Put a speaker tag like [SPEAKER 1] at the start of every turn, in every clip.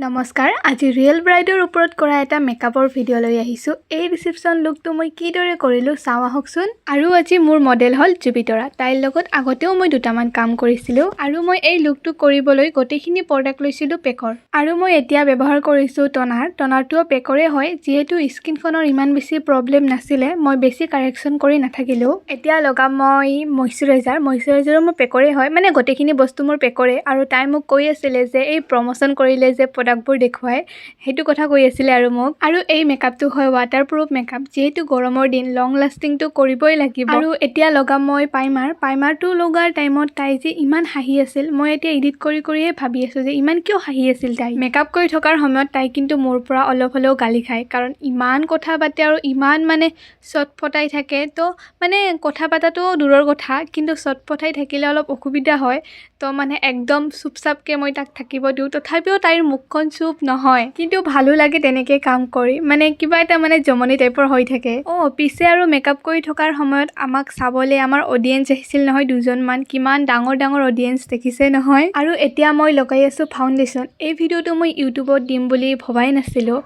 [SPEAKER 1] নমস্কাৰ, আজি ৰিয়েল ব্ৰাইডৰ ওপৰত কৰা এটা মেকআপৰ ভিডিঅ' লৈ আহিছোঁ। এই ৰিচিপশ্যন লুকটো মই কিদৰে কৰিলোঁ, চাওঁ আহকচোন। আৰু আজি মোৰ মডেল হ'ল জুবিতৰা। তাইৰ লগত আগতেও মই দুটামান কাম কৰিছিলোঁ। আৰু মই এই লুকটো কৰিবলৈ গোটেইখিনি প্ৰডাক্ট লৈছিলোঁ পেকৰ। আৰু মই এতিয়া ব্যৱহাৰ কৰিছোঁ টনাৰ। টনাৰটোও পেকৰে হয়। যিহেতু স্কিনখনৰ ইমান বেছি প্ৰব্লেম নাছিলে, মই বেছি কাৰেকশ্যন কৰি নাথাকিলোঁ। এতিয়া লগাম মই মইশ্চাৰাইজাৰ। মইশ্চাৰাইজাৰো মোৰ পেকৰে হয়, মানে গোটেইখিনি বস্তু মোৰ পেকৰে। আৰু তাই মোক কৈ আছিলে যে এই প্ৰমোশ্যন কৰিলে যে প্ৰডাক্টবোৰ দেখুৱায়, সেইটো কথা কৈ আছিলে আৰু মোক। আৰু এই মেকআপটো হয় ৱাটাৰ প্ৰুফ মেকআপ। যিহেতু গৰমৰ দিন, লং লাষ্টিংটো কৰিবই লাগিব। আৰু এতিয়া লগাম মই প্ৰাইমাৰ। প্ৰাইমাৰটো লগোৱাৰ টাইমত তাই যে ইমান হাঁহি আছিল, মই এতিয়া এডিট কৰি কৰিয়ে ভাবি আছোঁ যে ইমান কিয় হাঁহি আছিল তাই। মেকআপ কৰি থকাৰ সময়ত তাই কিন্তু মোৰ পৰা অলপ হ'লেও গালি খায়, কাৰণ ইমান কথা পাতে আৰু ইমান মানে চটফটাই থাকে। তো মানে কথা পতাটো দূৰৰ কথা, কিন্তু চটফটাই থাকিলে অলপ অসুবিধা হয়। তো মানে একদম চুপ চাপকৈ মই তাক থাকিব দিওঁ, তথাপিও তাইৰ মুখখন চুপ নহয়। কিন্তু ভালো লাগে তেনেকৈ কাম কৰি, মানে কিবা এটা মানে জমনি টাইপৰ হৈ থাকে। অঁ, পিছে আৰু মেকআপ কৰি থকাৰ সময়ত আমাক চাবলৈ আমাৰ অডিয়েঞ্চ আহিছিল নহয় দুজনমান। কিমান ডাঙৰ ডাঙৰ অডিয়েঞ্চ, দেখিছে নহয়? আৰু এতিয়া মই লগাই আছোঁ ফাউণ্ডেশ্যন। এই ভিডিঅ'টো মই ইউটিউবত দিম বুলি ভবাই নাছিলোঁ।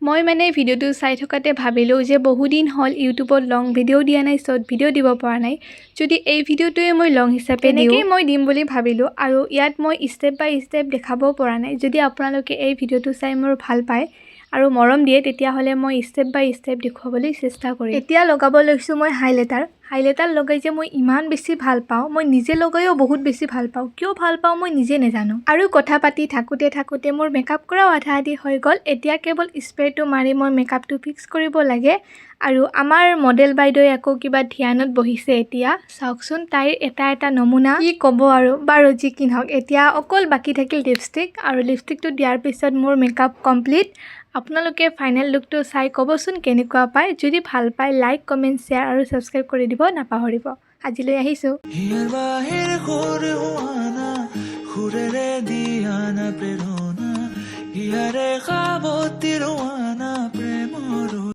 [SPEAKER 1] মই মানে ভিডিঅ'টো চাই থকাতে ভাবিলোঁ যে বহুদিন হ'ল ইউটিউবত লং ভিডিঅ' দিয়া নাই, শ্বৰ্ট ভিডিঅ' দিব পৰা নাই, যদি এই ভিডিঅ'টোৱে মই লং হিচাপে দিওঁ, তেনেকেই মই দিম বুলি ভাবিলোঁ। আৰু ইয়াত মই ষ্টেপ বাই ষ্টেপ দেখাবও পৰা নাই। যদি আপোনালোকে এই ভিডিঅ'টো চাই মোৰ ভাল পায় আৰু মৰম দিয়ে, তেতিয়াহ'লে মই ষ্টেপ বাই ষ্টেপ দেখুৱাবলৈ চেষ্টা কৰিম। এতিয়া লগাব লৈছোঁ মই হাইলাইটাৰ। হাইলাইটাৰ লগাই যে মই ইমান বেছি ভাল পাওঁ, মই নিজে লগাইও বহুত বেছি ভাল পাওঁ। কিয় ভাল পাওঁ, মই নিজে নাজানো। আৰু কথা পাতি থাকোঁতে থাকোঁতে মোৰ মেকআপ কৰাও আধা আধি হৈ গ'ল। এতিয়া কেৱল স্প্ৰেটো মাৰি মই মেকআপটো ফিক্স কৰিব লাগে। আৰু আমাৰ মডেল বাইদেৱে আকৌ কিবা ধ্যানত বহিছে এতিয়া। চাওকচোন তাইৰ এটা এটা নমুনা, কি ক'ব আৰু! বাৰু যি কি নহওক, এতিয়া অকল বাকী থাকিল লিপষ্টিক। আৰু লিপষ্টিকটো দিয়াৰ পিছত মোৰ মেকআপ কমপ্লিট। আপোনালোকে ফাইনেল লুকটো চাই ক'বচোন কেনেকুৱা পায়। যদি ভাল পায়, লাইক, কমেণ্ট, শ্বেয়াৰ আৰু ছাবস্ক্ৰাইব কৰি দিব নাপাহৰিব। আজিলৈ আহিছোঁ।
[SPEAKER 2] হিয়াৰ বাঁহীৰ সুৰ হোৱানা, সুৰেৰে দিয়ানা প্ৰেম।